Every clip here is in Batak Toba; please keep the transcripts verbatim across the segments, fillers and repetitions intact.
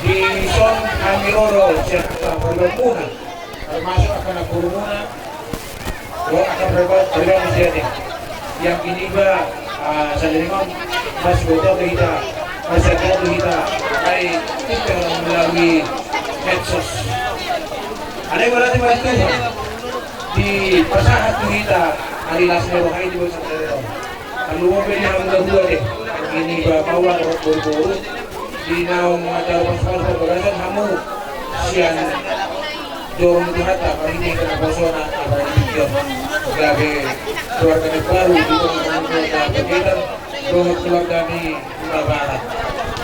Dison hami ro do sian angka paribanmuna, termasuk angka nangkorumuna dohot angka pariban, paribanmuna sian i. Yang ini ba, ah, sadari on, masih botol do hita, masih ada do hita, baik itu melalui medsos. Ada yang berarti, berarti dipasahat tu hita, ari las ni roha i di bawah sadari on. Tarlumobi di hamu na dua de, anggi ni ba maula dohot boru-boru, di naung manjalo pasu-pasu parbagason hamu sian joro ni Tuhanta, marhite hita na poso na, na marhite on. Gabe keluarga na baru di tengah-tengah keluarga Panjaitan, dohot keluarga ni Hutabarat.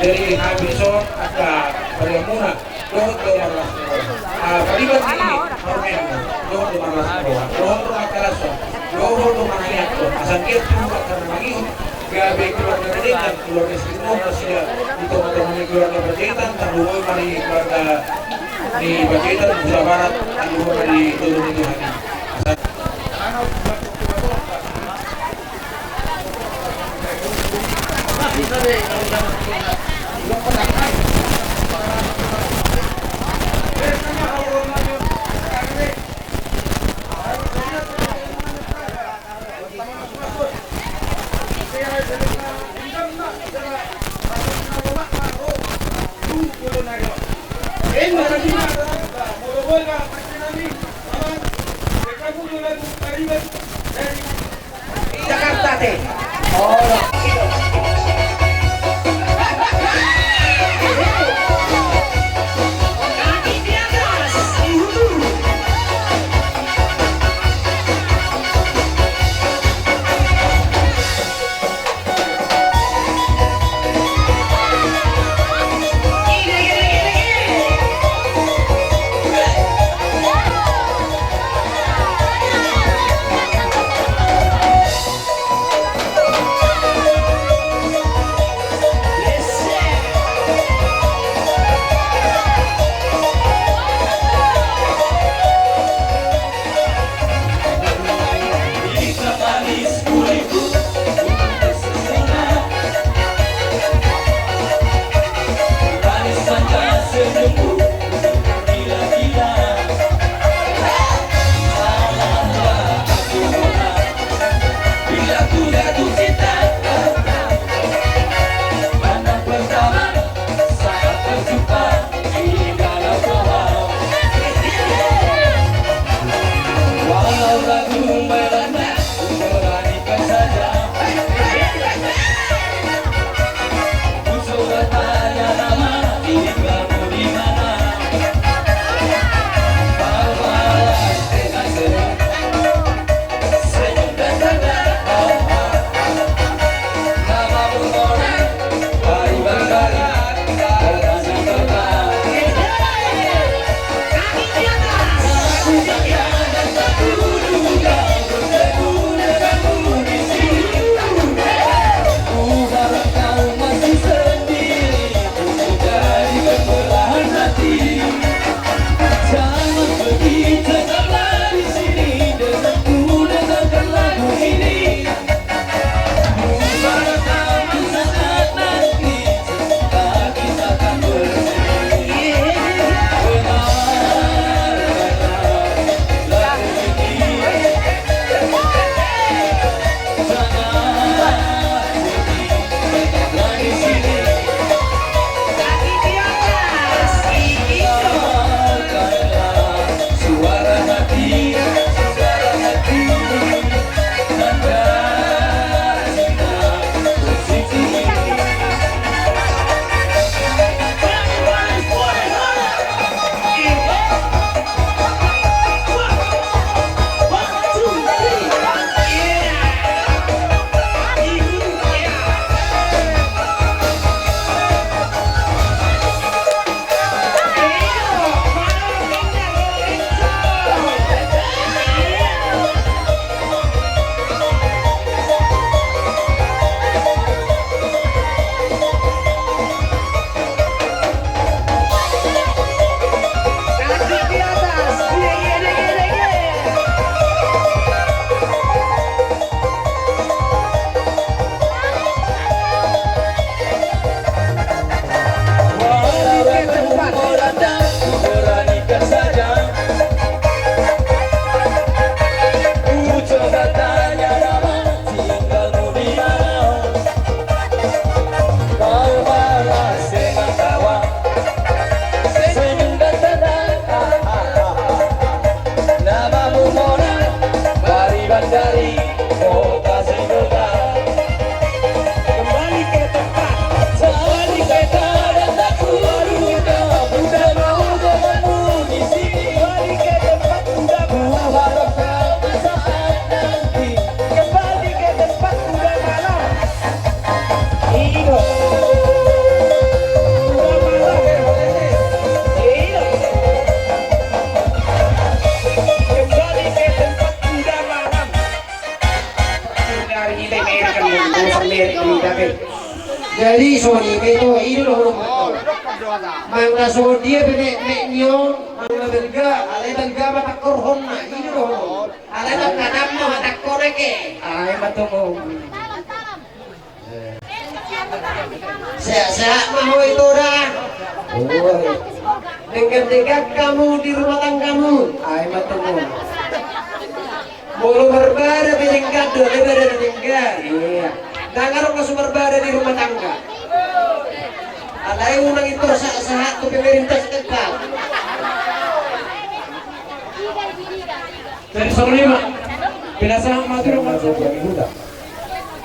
Jadi hami dison angka paribanmuna, dohot do marlas ni roha. Ah, pariban ni Parmen, dohot do marlas ni roha. Dohot do mangkalashon, dohot do manangiangkon. Asa anggiat tu angka na mangihut, gabe keluarga Panjaitan, keluarga Sirnona, nasida di tengah-tengah ni keluarga Panjaitan, tarlumobi ma di keluarga ni Panjaitan, Hutabarat, tarlumobi ma di joro ni Tuhan i. Asa Jakarta te. Songon i pe, i do dohonon. Manang na songon dia pe mek, mek ni on, manang na balga, alai balga ma tangkorhonna, i do dohonon. Alai tangkorhon ma hatangkon ake. Ai ma tongon. Sehat-sehat ma ho ito da. Oi. Denggan-denggan hamu di rumah tanggamu. Ai ma tongon. Molo marbada pe denggan do, alai bada na denggan. Iya. Ndang adong na so marbada di rumah tangga. Alai unang ito sahat-sahat tu pemerintah setempat. Jadi songon i ma. Pinasahat ma tu dongan sahuta.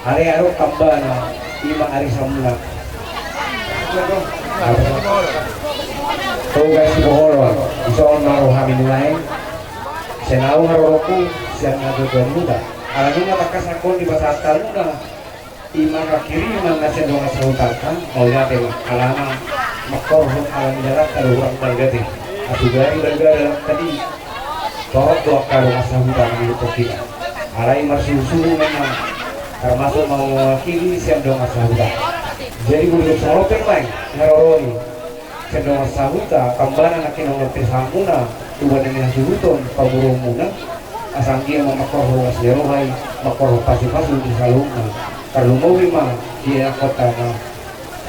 Ari adong tambana, ima ari samuna. Tugas siboholon, dison ma rohami nuaeng. Sian ahu haroroku, sian na tuatua ni huta. Alani ma tangkas nangkon dipasahat hamuna. Ima panghirimon na sian dongan sahutanta, mauliate ma, alana mangkorhon ala ni dalanta do hurang balga te. Asugari balga dalanta i, torop do angka dongan sahuta mangihuthon hita. Alai marsuhursuhur ma i, tarmasuk ma mewakili sian dongan sahuta. Jadi molo songon on pe ma i, haroro ni sian dongan sahuta, tambana nangkin nunga pinasahatmuna, tubuan na nihasuhuton, pamoruonmuna, asa anggiat ma mangkorhon las ni roha i, mangkorhon pasupasu di saluhutna, tarlumobi ma di ianakhonta na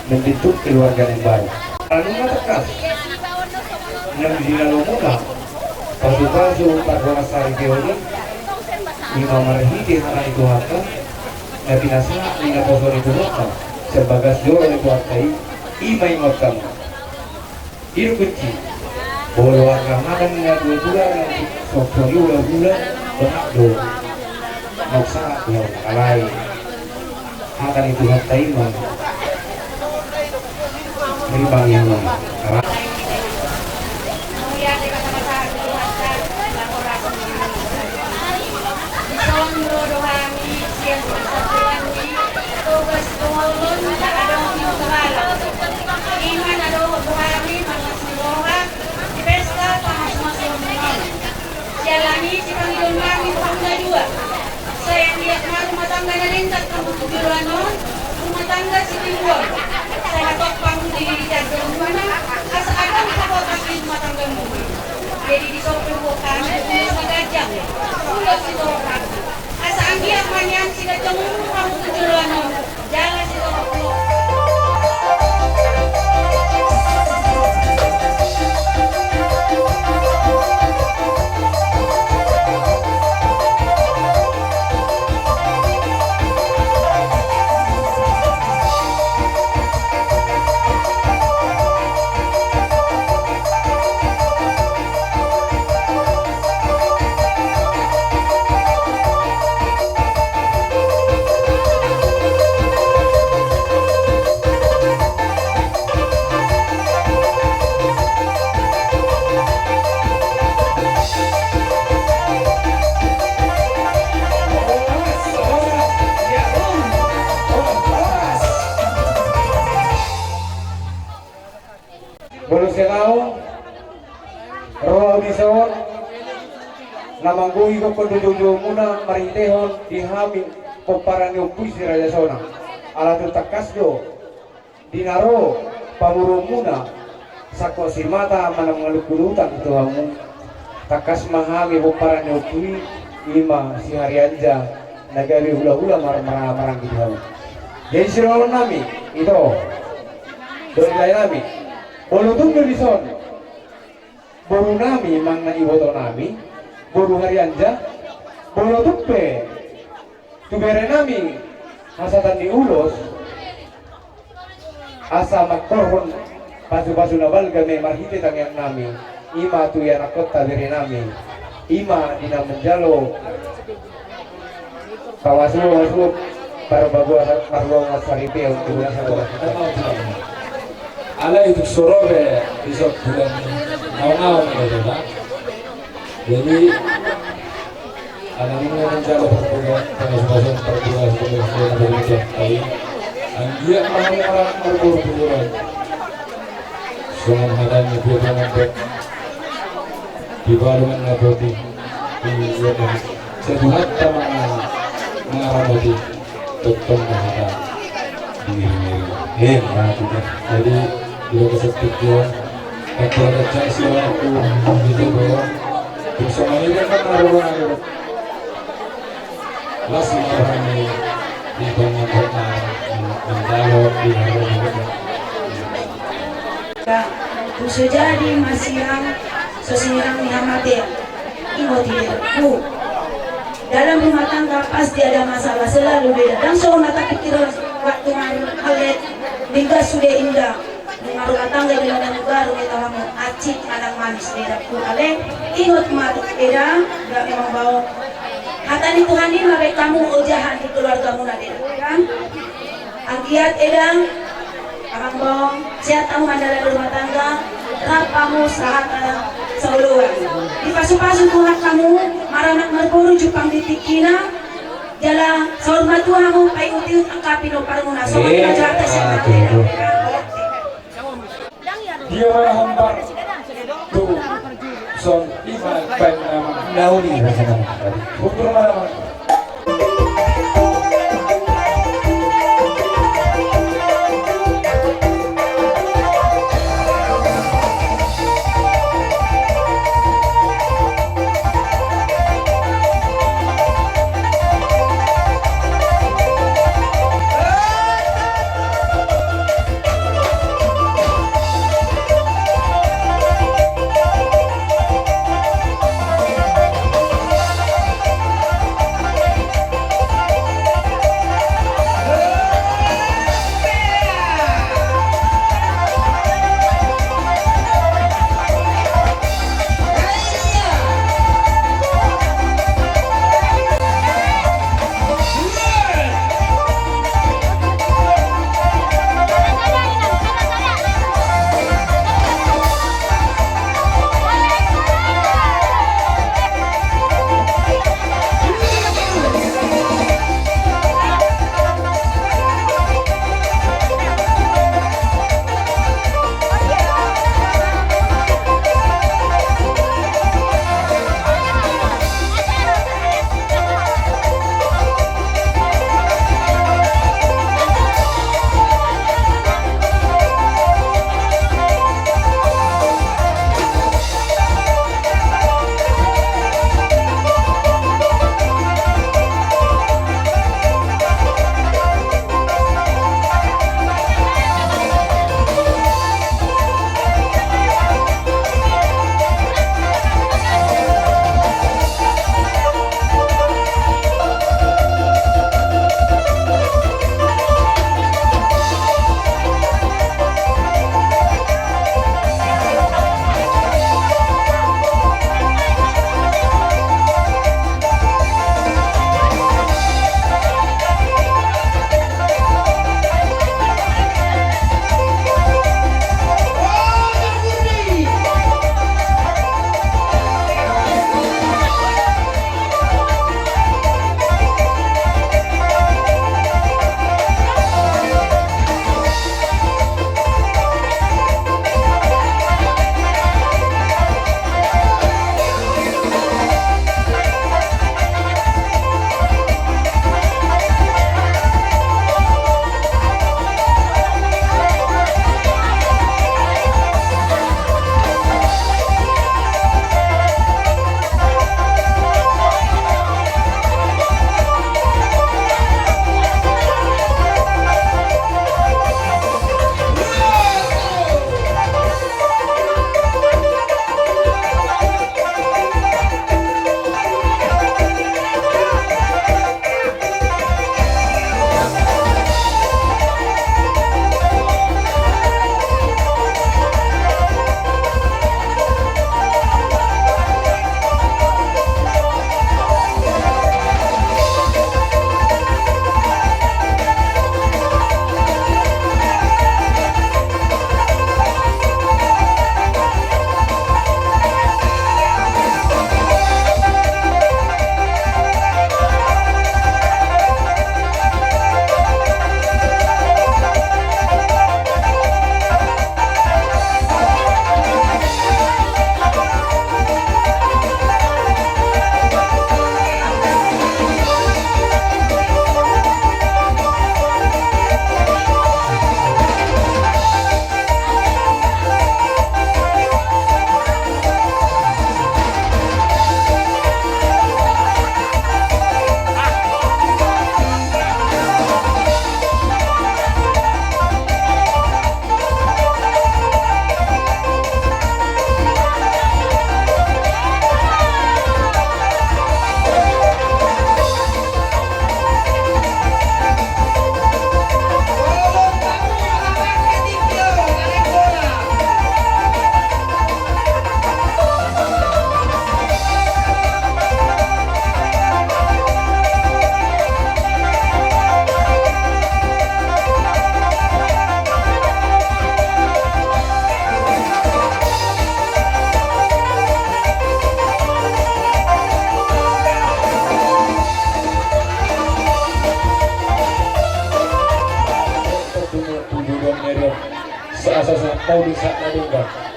membentuk keluarga na imbaru. Alani ma tangkas, na di lomuna, pasupasu pardongan saripeon i, ima marhite hata ni Tuhanta, na pinasahat ni naposo ni Tuhanta, sian bagas joro ni Tuhanta i, ima ingotan. I do kunci. Molo angka hata ni natuatua na songon i hulahula, bahat do. Maksud ni au alai hata ni Tuhanta i ma. Rimbang i ma. Dison do rohami sian parsatuan ni Toga Siboholon, na adong di Utara. Ima na dohot rohami mangas ni roha di pesta pamasumasuon on. Siala ni i sipangidoonnami tu hamuna dua. Sai anggiat ma rumah tangga na denggan hamu tu joloan on, rumah tangga sitiruon. Sai hatop hamu di joloan on, asa adong haposan di rumah tanggamu. Jadi dison pe huboan hami ulos na ganjang, ulos sitorop ragu. Asa anggiat ma nian siganjang umur hamu tu joloan on. Jala sitorop. Molo sian au, ro au dison, na manggohi gokhon do joujou muna marhitehon di hami pomparan ni Ompu i si Raja Sona. Ala tung tangkas do, di na ro pamoruon muna, sangkot simata manang mangalungkun utang tu hamu. Tangkas ma hami pomparan ni Ompu i, ima si Harianja, na gabe hulahula mar-, mar-, maranggi di hamu. Jadi sidohonon nami, ito, dohot lae nami, molo tung do dison boru nami manang iboto nami, boru Harianja, molo tung pe tu bere nami hasahatan ni ulos, asa mangkorhon pasupasu na balga ma i marhite tangiang nami, ima tu ianakhonta bere nami, ima di na manjalo pamasupasu, parbagua, parbagua saripeon tu na sabola. Alai tung so ro pe dison bulan naung-naung do, ba. Jadi, ala nunga manjalo parbagua, pamasupasu, parbagua saripeon, anggiat ma hami marboru boru. Songon hata ni Tuhanta, di balungan na poti, di Tuhanta ma na mangaramoti, tongtong ma hata di ngiringiring. Eh, nah, gitu. Jadi, di bagasan tujuan, tapi ada cak si orang tu, gitu, bahwa bisa mengirim kan, ada orang ada. Las marhani di bangun kota, menjawab di hari ini. Tung so jadi masiang, so sinirang ni hamatean. Ingot i, Bu. Dalam rumah tangga pasti ada masalah selalu, beda. Ndang songon na tapikir waktu manghalet, denggan sude inda. Nunga rumah tangga di ladang ugaru, beda hamu, acit manang manis, beda, Bu, ale. Ingot ma, beda, nggak memang bau. Hata ni Tuhan i ma baen hamu ojahan di keluargamuna, beda, kan? Anggiat, eda, amang bong, sehat hamu manjalani rumah tangga, rap hamu sahat, eh, saoloan. Dipasupasu Tuhan hamu, maranak marboru jumpang di tingkina, jala saur matua hamu paihutihut angka pinomparmuna, songon i ma jo hata sian hami. Dia ma na hombar tu son i ma baen nama. Nauli rasana. Utur ma nama.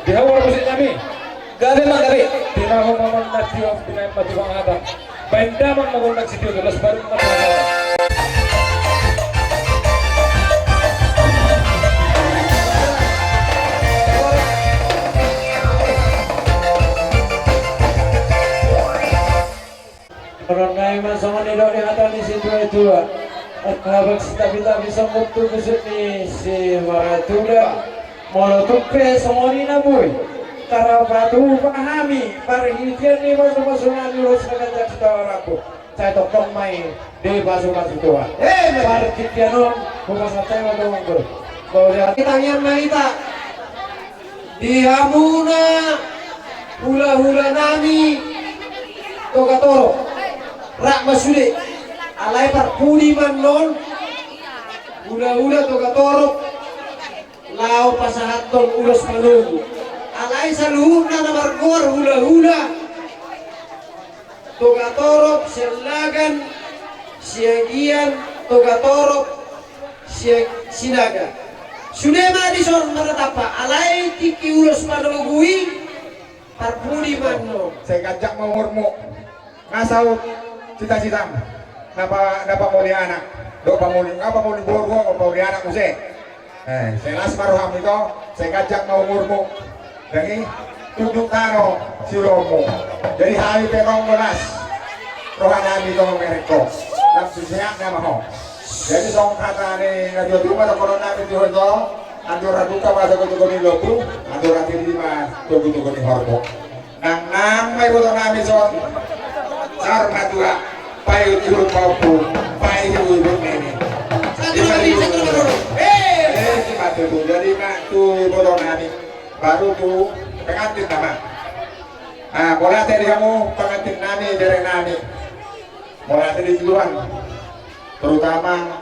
Di hau armusik nami. Gabe ma gabe. Di na ho mamon na tio, di na ho mamon na tio. Baen damang ma gondang sitio, las baru ma tio. Songon nai ma songon nidok ni hata ni situatua. Angka bagas tapi-tapi songkop tu busuk ni si maratuda. Molo tung pe songon i na boi, tarpatupa hami parhitean ni pasu-pasu nami ulos na ganjang sitaorampu. Sai tongtong ma i di pasu-pasu Tuhan. Parhitean on hupasahat ma tu amangboru. Mauliate. Tangiang ma hita di hamuna hula-hula nami Togatorop. Rap ma sude. Alai parpudi ma annon hula-hula Togatorop laho pasahathon ulos panogu. Alai saluhutna na margoar hula-hula Togatorop, Siallagan, Siagian, Togatorop, Sia-, Sinaga. Sude ma dison marnatampak, alai tingki ulos panogu i parpudi ma annon. Sai ganjang ma umurmu. Nga saut cita-citam. Nga pa-, nga pamuli anak. Dohot pamuli, nga pamuli boru, nga pamuli anak muse. Eh, sai las ma roham ito, sai ganjang ma umurmu. Jadi tunduk tano siulaonmu. Jadi hami pe tong do las roha nami tong merek ho. Langsung sehat nama ho. Jadi songon hata ni na tua-tua ma dohonon nami tu ho ito. Andor haduka ma togu-togu ni lombu, andor hatiti ma togu-togu ni horbo. Nang, nang ma iboto nami son. Saur matua, paihut-ihut pahompu, paihut-ihut nini. Satu lagi, satu lagi. Eh, eh, si matu tu. Jadi ma tu iboto nami. Baru tu pengantin nama. Ah, mauliate di hamu pengantin nami, bere nami. Mauliate di tuan. Terutama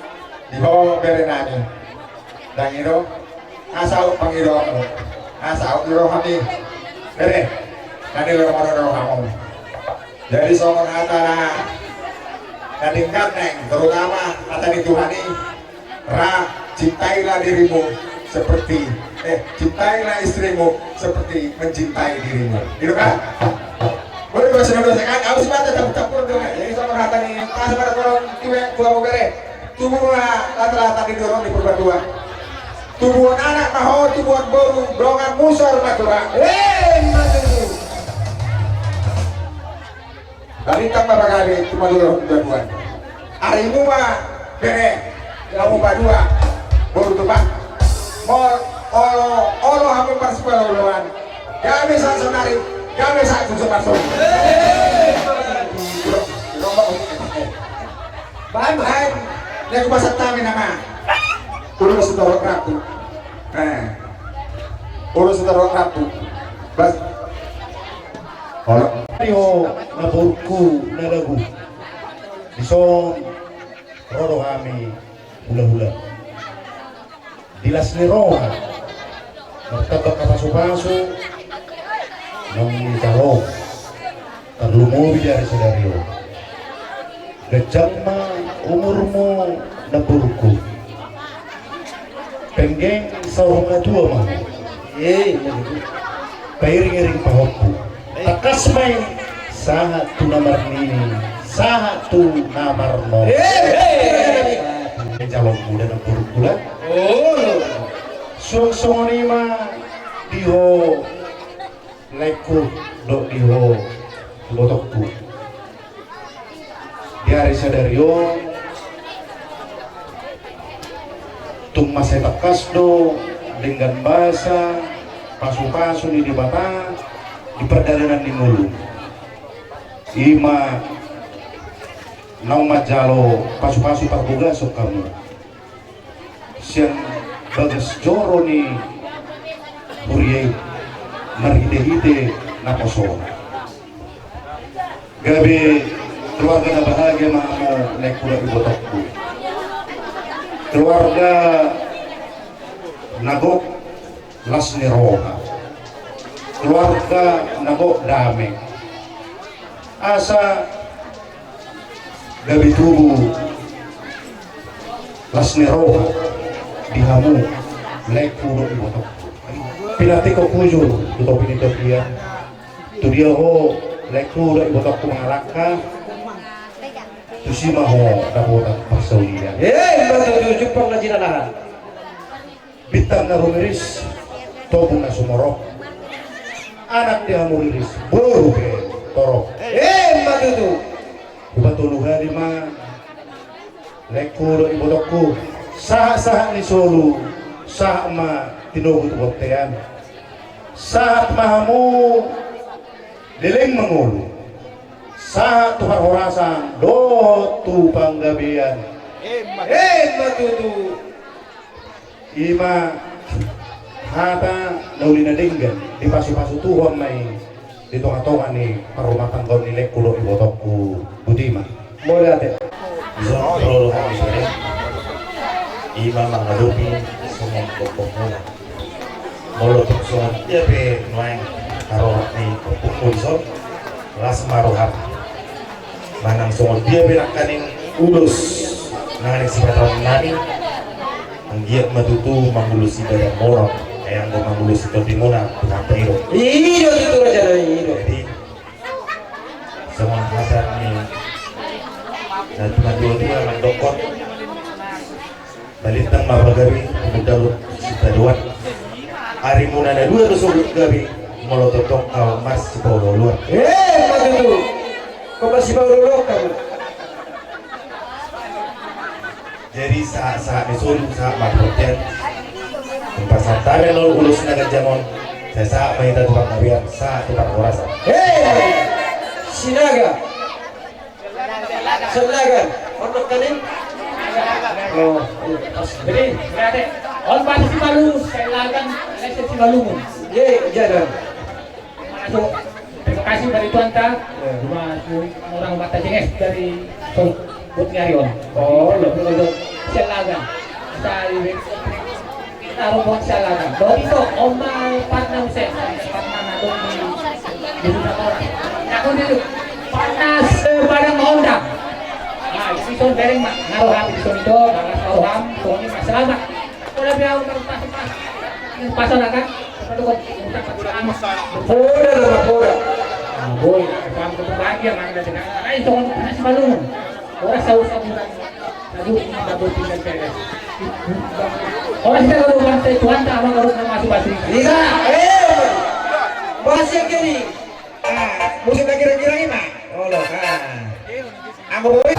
di ho bere nami. Ndang i do, nga saut pangidoanmu, nga saut di rohami. Bere, na nilehon rohamuna. Jadi songon hata na, na denggan nang, terutama hata ni Tuhan i, ra, cintailah dirimu seperti, eh, cintailah istrimu seperti mencintai dirimu. Gitu kan? Boleh, boleh, sudah, sudah, kan? Harus baca campur-campur dong, ya. Jadi songon hata ni, pas pada tolong, tuan, tuan bere. Tubu ma lata-lata di dorong ni Purbatua. Tubuan anak ma ho, tubuan boru, dongan musor ma tura. Hei, maju. Balintang ma pagabe, tumadua di dorong ni Purbatua. Arimu ma bere, hamu padua. Boru tubu. Molo, olo, olo hamu parsipala oloan. Gabe sahat saonari, gabe sahat tu so parsonari. Hei, maju. Baen, baen. Lae, hupasahat hami nama. Ulos sitorop rambu. Eh. Ulos sitorop rambu. Bas. Olo. Di ho namborungku na dabu. Dison ro do hami hula-hula. Di las ni roha, martamba angka pasu-pasu naung dijalo, tarlumobi di ari sadari on. Ganjang ma umurmu namborungku. Penggeng saur matua ma ho. Eh, pairing-iring pahompu. Tangkas ma i, sahat tu na marnini, sahat tu na marnono. Eh, eh. Calon muda na buruk pula. Oh. Suang songon i ma di ho laengku dohot di ho ibotongku. Di ari sadari on, tung mansai tangkas do denggan basa, pasu-pasu ni Debata di pardalanan ni ngolu. I ma naung manjalo pasu-pasu parbagason hamu sian bagas joro ni huria i marhite-hite naposona. Gabe keluarga na bahagia ma hamu, laengku dohot ibotongku. Keluarga na gok las ni roha. Keluarga na gok dame. Asa gabe tubu las ni roha di hamu, laengku dohot ibotongku. Pinantikhon hujur tu topi ni topian. Tu dia ho, laengku dohot ibotongku mangalangka, tusi ma ho dapotan parsaulian. Emma tutu, jumpang na jinalahan. Bintang na rumiris, tobu na sumorop. Anak di hamu riris, boru pe torop. Emma tutu. Hupatolu hali ma, laengku dohot ibotongku, sahat-sahat ni solu, sahat ma tinogu tu bontean. Sahat ma hamu leleng mangolu. Sahat tu parhorasan dohot tu panggabean. Emma tutu. I ma hata na uli na denggan, dipasupasu Tuhan ma i di tongatonga ni parrumatanggaon ni laengku dohot ibotongku. Botima. Mauliate. Dison paroloi hami sore, i ma mangadopi songon gokhonmuna. Molo tung songon dia pe nuaeng harorat ni ompungmu dison, las ma roham. Manang songon dia pe nangkaning ulos nangkaning sipata nami, anggiat ma tutu mangulosi badanmuna, ai anggo mangulosi tondimuna, Tuhanta i do. I do tutu, raja nami, i do. Jadi songon hata ni na tua-tua mandokkon, balintang ma pagabe, mudahut sitadoan. Arimuna na dua do sogot gabe, molo tongtong ho marsipaolo-oloan. Emma tutu. Ho marsipaolo-oloan hamu. Jadi sahat-sahat ni solu, sahat ma tu bontean. Tung pasahat hami ulos na ganjang on, sai sahat ma hita tu panggabean, sahat tu parhorasan. Hei! Sinaga. Sellagan. Ono kaning? Oh, iya, pas. Jadi, berarti on bahasa Simalungun, Sellagan, Lese Simalungun. Iya, iya, dan. Masuk. Terima kasih dari Tuanta. Iya. Cuma orang mata jenges dari Sol-, buat nyari on. Oh, lo. Sellagan. Saya Taruh buat sialakan. Dodi to, oma parna use. Parna na dong di, di rumah orang. Aku di parna sepadang onda. Nah, di son bereng mak. Naruh hami di son itu, bagas naruh ham, songon i mak selamat. Udah biar udah pas pas. Pas lah kan? Udah lah, udah. Nah, boy, kamu ketemu lagi ya, mana dengan. Nah, itu kan masih malu. Orang saus saus. Ora sida gabe bangsa Tuhan, tak mau gabe nama masuk batu. Iya, eh, masih gini. Ah, musim lagi kira-kira lima. Oh, lo, ah. Aku boy.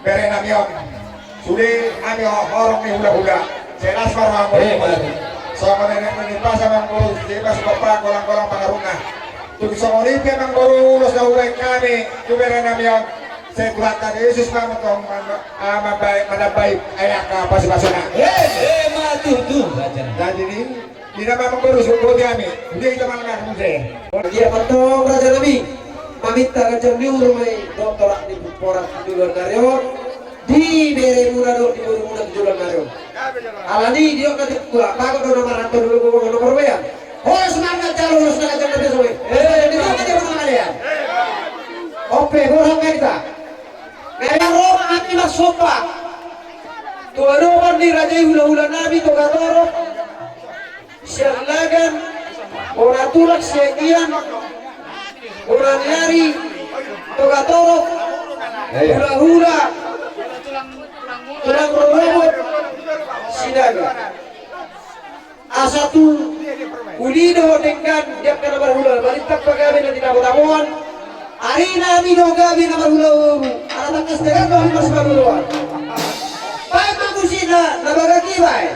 Bere nami on. Sude hami horong ni hulahula. Jelas ma roham. Eh, baik. Songon i nang nipasada ma amang boru, jelas ma golang-golang pangarahutna. Tung songon i pe amang boru, ulos na hubaen hami tu bere nami on. Sai Tuhanta Jesus ma antong man-, ah, mambaen, manambai angka pasupasuna. Eh, eh, ma tutu, raja. Jadi ni, di nama amang boru, so, boti hami. Dia itu malam muse. Dia petong raja nami. Maminta ganjang ni umur ma i dohot tolap ni pomparan di joloan ni ari on. Di beremuna dohot di borumuna di joloan ni ari on. Alani i didok na tingki, bagot do na marantau, dulu gogor do na parbaen. Horas ma na jalo, horas na ganjang na biasa, weh. Eh, di mana dia mana dia? Ope, borang ka hita. Nai ro ma hami marsomba tu adopan ni raja i hulahula nami Toga Torop. Sian Lagan, bona tulang Siagian, bona ni ari, Toga Torop, eh, iya, hulahula, tulang rorobot, Sinaga. Asa tu uli dohot denggan di angka na marhula, marintang pagabe na tinabo-taboan, ari nami do gabe na marhula boru, ala tangkas denggan do hami marsiparhulaon. Baen ma musik na, na bagak i baen.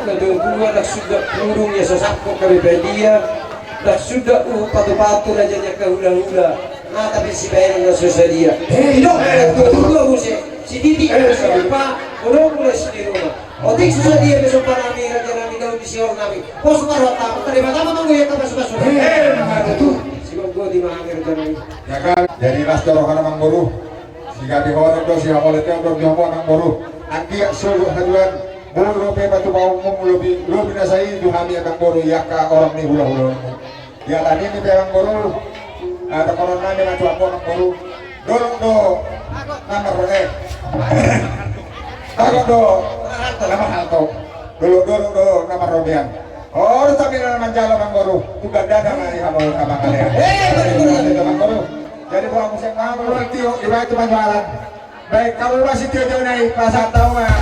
Na dua pulu, ndang suda pudung ia so sangkot gabe badia, ndang suda uhum patupatu raja ni angka hulahula, na tapi sibaenon na so sadia. Eh, idok. Eh, tutu. Dua muse, sititi, eh, siapa, bodong mula sititi rumah. Otik so sadia be somba nami, raja nami, daun di sior nami. Pos marhata, terima kasih, manggo ia kapasupasu. Eh, manggo tutu. Simanggo di mahami raja nami. Ya kan, jadi las doro kana manggoru. Sigabe horong do, sihamolet do, do, do, amangboru. Anggiat solu haduan, boru pe patupaonmu lobi, lobi na sai tu hami amangboru, i angka horong ni hulahulamu. Ia tadi ni pe amangboru, ah, tongkonon nami na tu amangboru. Dolok do na mar-, eh. Dolok do na marhalto. Dolok, dolok do na marrobean. Olo, tapi na manjalo amangboru. Tu gandana na i hamu na mangalean. Eh, betul. Amangboru. Jadi, boha muse ma, boha tio, iba itu panjualan. Baik, kamu masih tio jauh naik, pas tahu nggak?